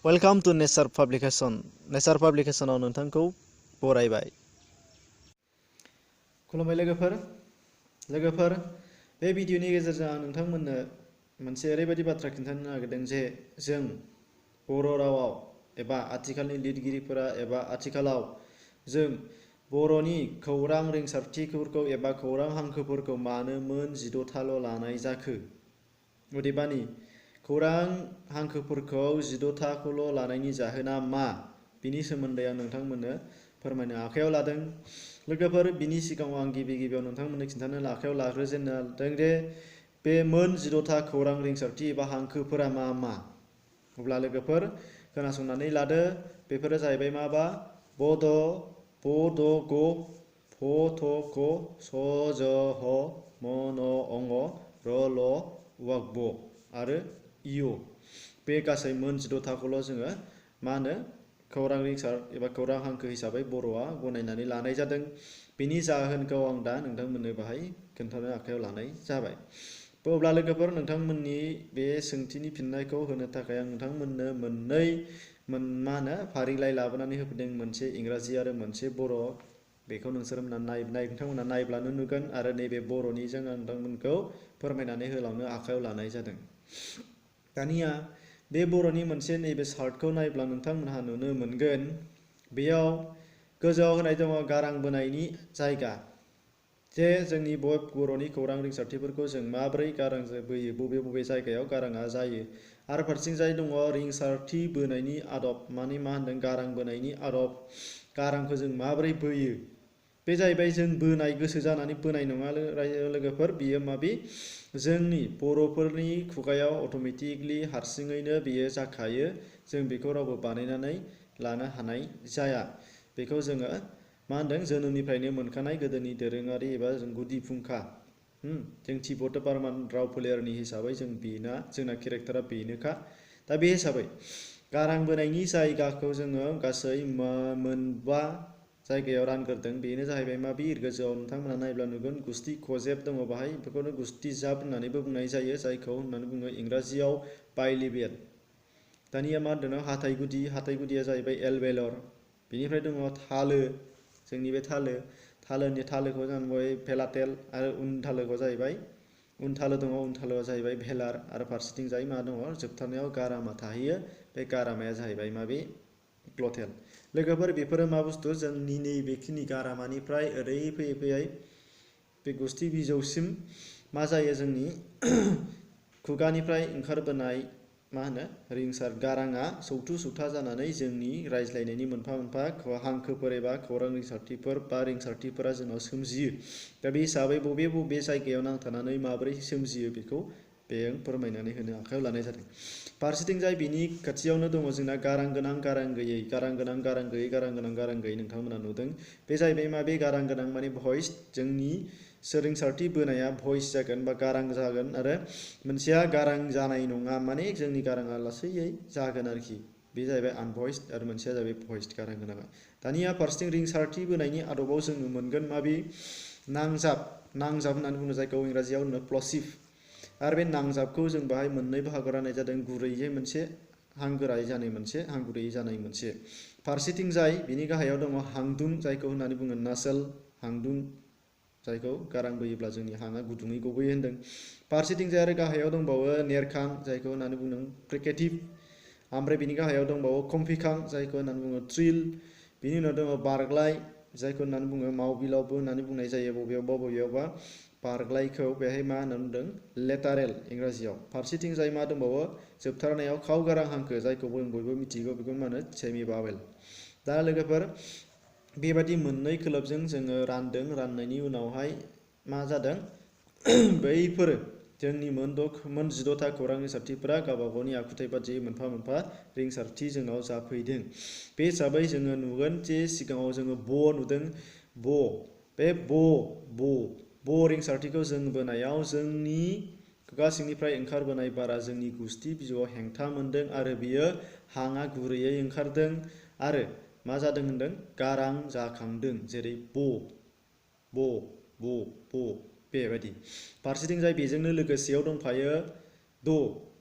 Welcome to nature publication. नेचार पाब्लिकेशनाव नोंथांखौ बरायबाय। खुलुमबाय लोगोफोर बे भिडिअनि गेजेरजों आं नोंथांमोननो मोनसे ओरैबायदि बाथ्रा खिन्थानो नागिरदों जे जों बर' रावाव एबा आथिखालनि लिरगिरिफोरा एबा आथिखालाव जों बर'नि खौरां रिंसारथिफोरखौ एबा खौरां हांखोफोरखौ मानो मोन 16थाल' लानाय जाखो। अदेबानि खौरां हांखोफोरखौ 16थाखौल' लानायनि जाहोना मा बिनि सोमोन्दै आं नोंथांमोननो फोरमायनो आखायाव लादों। लोगोफोर बिनि सिगाङाव आं गिबियाव नोंथांमोननो खिन्थानो आखायाव लाग्रोजेननो लादों दे बे मोन 16था खौरां रिंसारथि एबा हांखोफोरा मा मा। अब्ला लोगोफोर खोनासंनानै लादो। बेफोरो जाहैबाय माबा बड, ग, फ, थ, ख, स, ज, ह, म, न, अ, र, ल, व, ब आरो इय। बे गासै मोन 16थाखौल' जोङो मा होनो खौरां रिंसार एबा खौरां हांखो हिसाबै बर'आ गनायनानै लानाय जादों। बिनि जाहोनखौ आं दा नोंथांमोननो बाहाय खोन्थानो आखायाव लानाय जाबाय। अब्ला लोगोफोर नोंथांमोननि बे सोंथिनि फिननायखौ होनो थाखाय आं नोंथांमोननो मा होनो फारिलाइ लाबोनानै होफैदों, मोनसे इंराजि आरो मोनसे बर'। बेखौ नोंथांमोना नायब्लानो नुगोन आरो नैबे बर'निजों आं नोंथांमोनखौ फोरमायनानै होलांनो आखायाव लानाय जादों। दानिया बे बर'नि मोनसे नैबे चार्टखौ नायब्ला नोंथांमोनहा नुनो मोनगोन बेयाव गोजौआव होनाय दङ गारां बोनायनि जायगा, जे जोंनि बर'नि खौरां रिंसारथिफोरखौ जों माबोरै गारां बोयो, बबे जायगायाव गाराङा जायो। आरो फारसेथिंजाय दङ रिंसारथि बोनायनि आदब, माने मा होनदों गारां बोनायनि आदब, गारांखौ जों माबोरै बोयो। बे जाहैबाय जों बोनाय, गोसो जानानै बोनाय नङा लोगोफोर, बियो माबि जोंनि बर'फोरनि खुगायाव अट'मेटिकलि हारसिङैनो बियो जाखायो। जों बेखौ रावबो बानायनानै लानो हानाय जाया। बेखौ जोङो मा होनदों जोनोमनिफ्रायनो मोनखानाय गोदोनि दोरोङारि एबा जों गुदि फुंखा। जों तिब्बत बार्मान राव फोलेरनि हिसाबै जोंना केरेक्टारा बेनोखा। दा बे हिसाबै गारां बोनायनि जायगाखौ जोङो गासै मोनबा जायगायाव रानग्रोदों। बेनो जाहैबाय माबि गोजौआव नोंथांमोना नायब्ला नुगोन गुस्थि खजेब दङ बाहाय, बेखौनो गुस्थि जाब होननानैबो बुंनाय जायो, जायखौ होननानै बुङो इंराजियाव बाइलेबियेल। दानिया मा होनदों हाथाइ गुदिया जाहैबाय एलभेलर। बेनिफ्राय दङ थालो, जोंनि बे थालोखौ जाहैबाय भेलाटेल, आरो उन थालोआ जाहैबाय भेलार, आरो फारसेथिंजाय मा दङ जोबथारनायाव गारामा थाहैयो। बे गारामाया जाहैबाय माबे ग्लटेल। लोगोफोर बेफोरो मा बुस्थु, जोंनि नैबेखिनि गारामानिफ्राय ओरै फैयै बे गुस्थि बिजौसिम मा जायो, जोंनि खुगानिफ्राय ओंखारबोनाय मा होनो रिंसार गाराङा सौथु जानानै जोंनि रायज्लायनायनि मोनफा हांखोफोर एबा खौरां रिंसारथिफोर बा रिंसारथिफोरा जोंनाव सोमजियो। दा बे हिसाबै बबे जायगायाव नांथानानै माबोरै सोमजियो बेखौ फोरमायनानै होनो आखायाव लानाय जादों। फारसेथिंजाय बिनि खाथियावनो दङ जोंना गारां गोनां गारां गैयै, गारां गोनां गारां गैयै, गारां गोनां गारां गैयै नोंथांमोना नुदों। बे जाहैबाय माबे गारां गोनां माने भइस, जोंनि रिंसारथि बोनाया भइस जागोन बा गारां जागोन, आरो मोनसेया गारां जानाय नङा, माने जोंनि गाराङा लासैयै जागोन आरोखि। बे जाहैबाय आनभइस्ड, आरो मोनसेया जाहैबाय भइस्ड गारां गोनाङा। दानिया फारसेथिं रिंसारथि बोनायनि आदबाव जोङो मोनगोन माबि नांजाब होननानै बुङो, जायखौ इंराजियाव होनो प्लसिभ। आरो बे नांजाबखौ जों बाहाय मोननै बाहागोआव राननाय जादों, गुरैयै मोनसे, हां गोरायै जानाय मोनसे, हां गुरैयै जानाय मोनसे। फारसेथिंजाय बिनि गाहायाव दङ हांदुं, जायखौ होननानै बुङो नासोल हांदुं, जायखौ गारां बोयोब्ला जोंनि हाङा गुदुङै गबोयो होनदों। फारसेथिंजाय आरो गाहायाव दंबावो नेरखां, जायखौ होननानै बुंदों फ्रिकेटिभ। ओमफ्राय बिनि गाहायाव दंबावो कम्फिखां, जायखौ होननानै बुङो थ्रिल। बिनि उनाव दङ बारग्लाय, जायखौ होननानै बुङो मावबिलावबो होननानै बुंनाय जायो बबेयावबा। बारग्लायखौ बेहाय मा होननानै बुंदों लेटारेल इंराजियाव। फारसेथिंजाय मा दंबावो जोबथारनायाव खावगारां हांखो, जायखौ जों बयबो मिथिगौ, बेखौ मा होनो सेमि बावेल। दा लोगोफोर बेबादि मोननै खोलोबजों जोङो रानदों। राननायनि उनावहाय मा जादों बैफोरो जोंनि मोन 16था खौरां रिंसारथिफोरा गावबा गावनि आखुथाय बादियै मोनफा रिंसारथि जोंनाव जाफैदों। बे हिसाबै जोङो नुगोन जे सिगाङाव जोङो नुदों। बे रिंसारथिखौ जों बोनायाव जोंनि खुगा सिंनिफ्राय ओंखारबोनाय बारा जोंनि गुस्थि बिजौआव हेंथा मोनदों, आरो बियो हाङा गुरैयै ओंखारदों, आरो मा जादों होनदों गारां जाखांदों, जेरै बेबायदि। फारसेथिंजाय बेजोंनो लोगोसेयाव दंफायो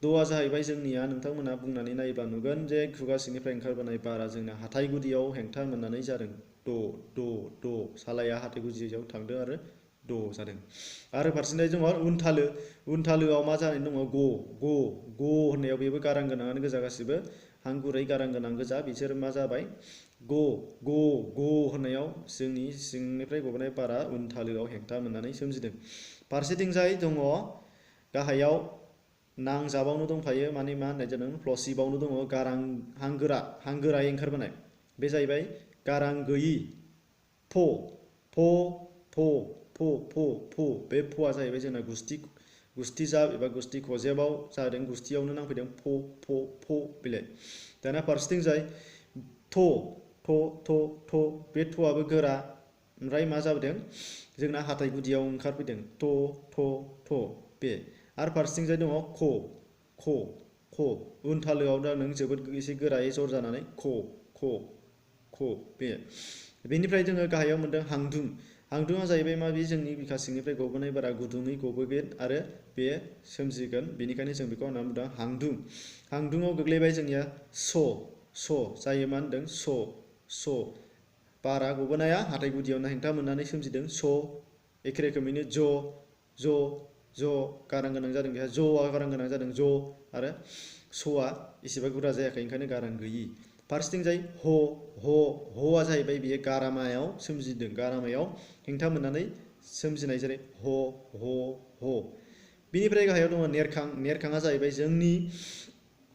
द'आ जाहैबाय जोंनिया नोंथांमोना बुंनानै नायोब्ला नुगोन जे खुगा सिंनिफ्राय ओंखारबोनाय बारा जोंना हाथाइ गुदियाव हेंथा मोननानै जादों द' सालाया हाथाइ गुदियाव थांदों आरो द' जादों। आरो फारसेथिं दङ उनथालो। उनथालोआव मा जानानै दङ ग होननायाव बेबो गारां गोनाङानो गोजा गासिबो हां गुरै गारां गोनां गोजा बिसोर मा जाबाय ग होननायाव जोंनि सिंनिफ्राय गबोनाय बारा उनथालोआव हेंथा मोननानै सोमजिदों। फारसेथिंजाय दङ गाहायाव नांजाबावनो दंफायो माने मा होननाय जादों प्लसिबावनो दङ गारां हांगोरायै ओंखारबोनाय बे जाहैबाय गारां गैयि फ बे फआ जाहैबाय जोंना गुस्थि जाब एबा गुस्थि खजेबाव जादों गुस्थियावनो नांफैदों फ बिलाइ। दाना फारसेथिंजाय थ बे थ'आबो गोरा ओमफ्राय मा जाबोदों जोंना हाथाइ गुदियाव ओंखारफैदों थ बे। आरो फारसेथिंजाय दङ ख उनथालोआव दा नों जोबोद एसे गोरायै जर जानानै ख बे। बेनिफ्राय जोङो गाहायाव मोनदों हांदुं। हांदुङा जाहैबाय मा बे जोंनि बिखा सिंनिफ्राय गबोनाय बारा गुदुङै गबोगोन आरो बे सोमजिगोन बेनिखायनो जों बेखौ होनना बुंदों हांदुं। हांदुङाव गोग्लैबाय जोंनिया स जायो मा होनदों स बारा गबोनाया हाथाइ गुदियावनो हेंथा मोननानै सोमजिदों स। एखे रोखोमैनो ज गारां गोनां जादों बेहा ज'आ गारां गोनां जादों ज आरो स'आ एसेबां गुरा जायाखै ओंखायनो गारां गैयि। फारसेथिंजाय ह'आ जाहैबाय बेयो गारामायाव सोमजिदों गारामायाव हेंथा मोननानै सोमजिनाय जेरै ह बिनिफ्राय गाहायाव दङ नेरखाङा जाहैबाय जोंनि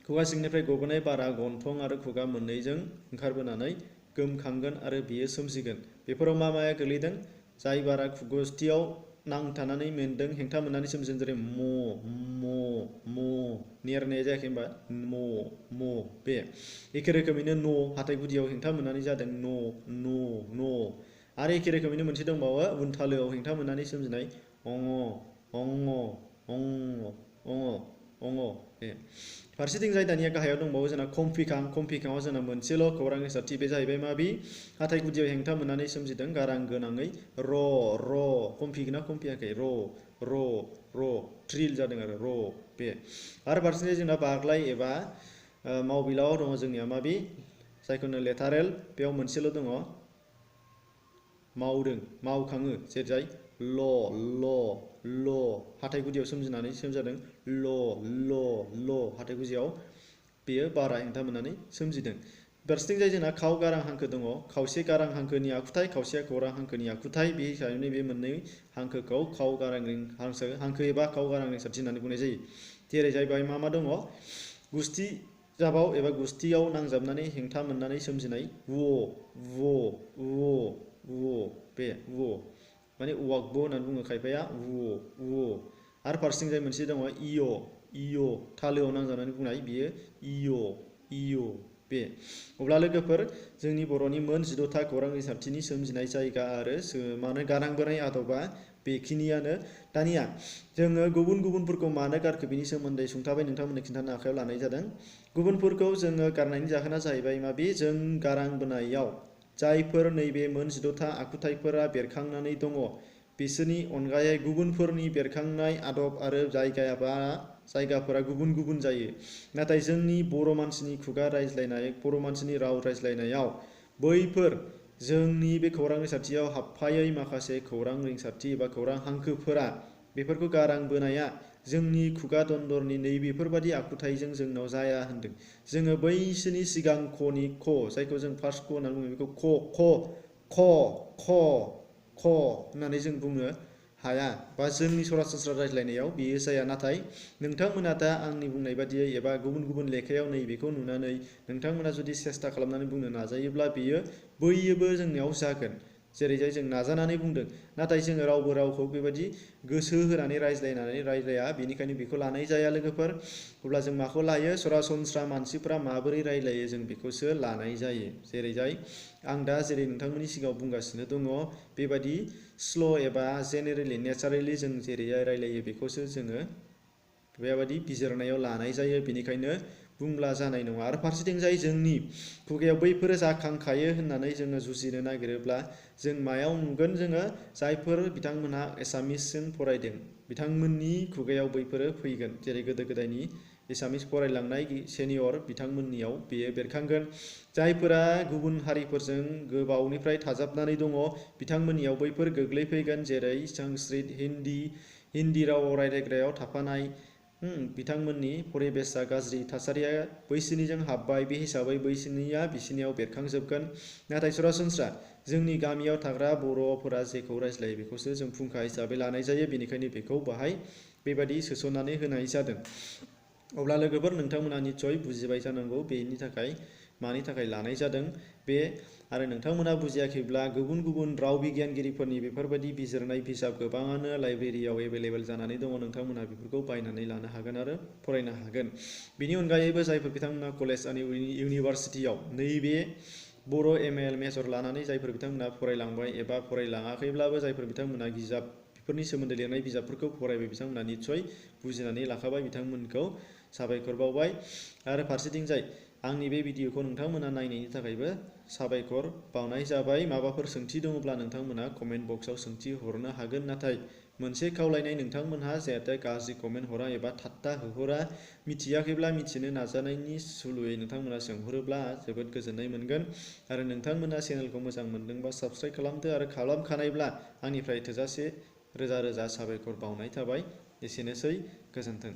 खुगा सिंनिफ्राय गबोनाय बारा गन्थं आरो खुगा मोननैजों ओंखारबोनानै गोमखांगोन आरो बेयो सोमजिगोन। बेफोराव मा माया गोग्लैदों जाय बारा गुस्थियाव नांथानानै मोनदों हेंथा मोननानै सोमजिदों जेरै म नेरनाया जायाखै होनबा म बे। एखे रोखोमैनो न हाथाइ गुदियाव हेंथा मोननानै जादों न आरो एखे रोखोमैनो मोनसे दंबावो उनथालोआव हेंथा मोननानै सोमजिनाय अङ बे। फारसेथिंजाय दानिया गाहायाव दंबावो जोंना खमफिखाङाव जोंना मोनसेल' खौरां रिंसारथि बे जाहैबाय माबि हाथाइ गुदियाव हेंथा मोननानै सोमजिदों गारां गोनाङै र खमफिगोना खमफियाखै र ट्रिल जादों आरो र बे। आरो फारसेथिं जोंना बाग्लाय एबा मावबिलाव दङ जोंनिया माबि जायखौनो लेटारेल बेयाव मोनसेल' दङ मावखाङो जेरै ल हाथाइ गुदियाव सोमजिनानै सोमजादों ल हाथाइ गुदियाव बेयो बारा हेंथा मोननानै सोमजिदों। फारसेथिंजाय जोंना खाव गारां हांखो दङ खावसे गारां हांखोनि आखुथाय खावसेया खौरां हांखोनि आखुथाय बे हिसाबैनो बे मोननै हांखोखौ खाव गारां हांखो एबा खाव गारां रिंसारथि होननानै बुंनाय जायो। जेरै जाहैबाय मा दङ गुस्थि जाबाव एबा गुस्थियाव नांजाबनानै हेंथा मोननानै सोमजिनाय बे माने वाकब होननानै बुङो खायफाया आरो फारसेथिंजाय मोनसे दङ इय थालोआव नांजाबनानै बुंनाय बियो इय बे। अब्ला लोगोफोर जोंनि बर'नि मोन 16था खौरां रिंसारथिनि सोमजिनाय जायगा आरो मानो गारां बोनाय आदबा बेखिनियानो। दानिया जोङो गुबुनफोरखौ मानो गारखो बिनि सोमोन्दै सुंथाबै नोंथांमोननो खिन्थानो आखायाव लानाय जादों। गुबुनफोरखौ जोङो गारनायनि जाहोना जाहैबाय माबि जों गारां बोनायाव जायफोर नैबे मोन 16था आखुथायफोरा बेरखांनानै दङ बिसोरनि अनगायै गुबुनफोरनि बेरखांनाय आदब आरो जायगाफोरा गुबुन जायो। नाथाय जोंनि बर' मानसिनि खुगा रायज्लायनाय बर' मानसिनि राव रायज्लायनायाव बैफोर जोंनि बे खौरां रिंसारथियाव हाबफायै माखासे खौरां रिंसारथि एबा खौरां हांखोफोरा बेफोरखौ गारां बोनाया जोंनि खुगा दन्दरनि नैबेफोरबादि आखुथायजों जोंनाव जाया होनदों। जोङो बैसोरनि सिगां ख'नि ख जायखौ जों फार्स्ट ख होननानै बुङो बेखौ ख होननानै जों बुंनो हाया बा जोंनि सरासनस्रा रायज्लायनायाव बेयो जाया। नाथाय नोंथांमोना दा आंनि बुंनाय बादियै एबा गुबुन लेखायाव नैबेखौ नुनानै नोंथांमोना जुदि सेस्था खालामनानै बुंनो नाजायोब्ला बैयोबो जोंनियाव जागोन जेरैजाय जों नाजानानै बुंदों। नाथाय जोङो रावबो रावखौ बेबायदि गोसो होनानै रायज्लाया बेनिखायनो बेखौ लानाय जाया लोगोफोर। अब्ला जों माखौ लायो सरासनस्रा मानसिफ्रा माबोरै रायज्लायो जों बेखौसो लानाय जायो। जेरैजाय आं दा जेरै नोंथांमोननि सिगाङाव बुंगासिनो दङ बेबायदि स्ल' एबा जेनेरेलि नेचारेलि जों जेरैहाय रायलायो बेखौसो जोङो बेबायदि बिजिरनायाव लानाय जायो। बेनिखायनो बुंब्ला जानाय नङा। आरो फारसेथिंजाय जोंनि खुगायाव बैफोरो जाखांखायो होननानै जोङो जुजिनो नागिरोब्ला जों मायाव नुगोन जोङो जायफोर बिथांमोनहा एसामिसजों फरायदों बिथांमोननि खुगायाव बैफोरो फैगोन। जेरै गोदो गोदायनि एसामिस फरायलांनाय सेनियर बिथांमोननियाव बेयो बेरखांगोन। जायफोरा गुबुन हारिफोरजों गोबावनिफ्राय थाजाबनानै दङ बिथांमोननियाव बैफोर गोग्लैफैगोन, जेरै संस्कृत, हिन्दी राव रायज्लायग्रायाव थाफानाय बिथांमोननि परिबेशआ गाज्रि थासारिया बैसोरनिजों हाबबाय, बे हिसाबै बैसोरनिया बिसिनियाव बेरखांजोबगोन। नाथाय सरासनस्रा जोंनि गामियाव थाग्रा बर'फोरा जेखौ रायज्लायो बेखौसो जों फुंखा हिसाबै लानाय जायो, बेनिखायनो बेखौ बाहाय बेबायदि सोसननानै होनाय जादों। अब्ला लोगोफोर नोंथांमोना निस्सय बुजिबाय जानांगौ बेनि थाखाय मानि थाखाय लानाय जादों बे, आरो नोंथांमोना बुजियाखैब्ला गुबुन गुबुन राव बिगियानगिरिफोरनि बेफोरबायदि बिजिरनाय बिजाब गोबाङानो लाइब्रेरियाव एभेलेबेल जानानै दङ, नोंथांमोना बेफोरखौ बायनानै लानो हागोन आरो फरायनो हागोन। बिनि अनगायैबो जायफोर बिथांमोना कलेज आरो इउनिभारसिटियाव नैबे बर' एम.ए. मेजर लानानै जायफोर बिथांमोना फरायलांबाय एबा फरायलाङाखैब्लाबो जायफोर बिथांमोना बेफोरनि सोमोन्दै लिरनाय बिजाबफोरखौ फरायबाय बिथांमोना निस्सय बुजिनानै लाखाबाय, बिथांमोनखौ साबायखर बावबाय। आरो फारसेथिंजाय आंनि बे भिडिअखौ नोंथांमोना नायनायनि थाखायबो साबायखर बावनाय जाबाय। माबाफोर सोंथि दङब्ला नोंथांमोना कमेन्ट बक्सआव सोंथि हरनो हागोन, नाथाय मोनसे खावलायनाय नोंथांमोनहा जाहाथे गाज्रि कमेन्ट हरा एबा ठाट्टा होहरा, मिथियाखैब्ला मिथिनो नाजानायनि सुलुयै नोंथांमोना सोंहरोब्ला जोबोद गोजोननाय मोनगोन। आरो नोंथांमोना चेनेलखौ मोजां मोनदोंबा साबस्क्राइब खालामदो, आरो खालामखानायब्ला आंनिफ्राय थोजासे रोजा रोजा साबायखर बावनाय थाबाय। एसेनोसै, गोजोन्थों।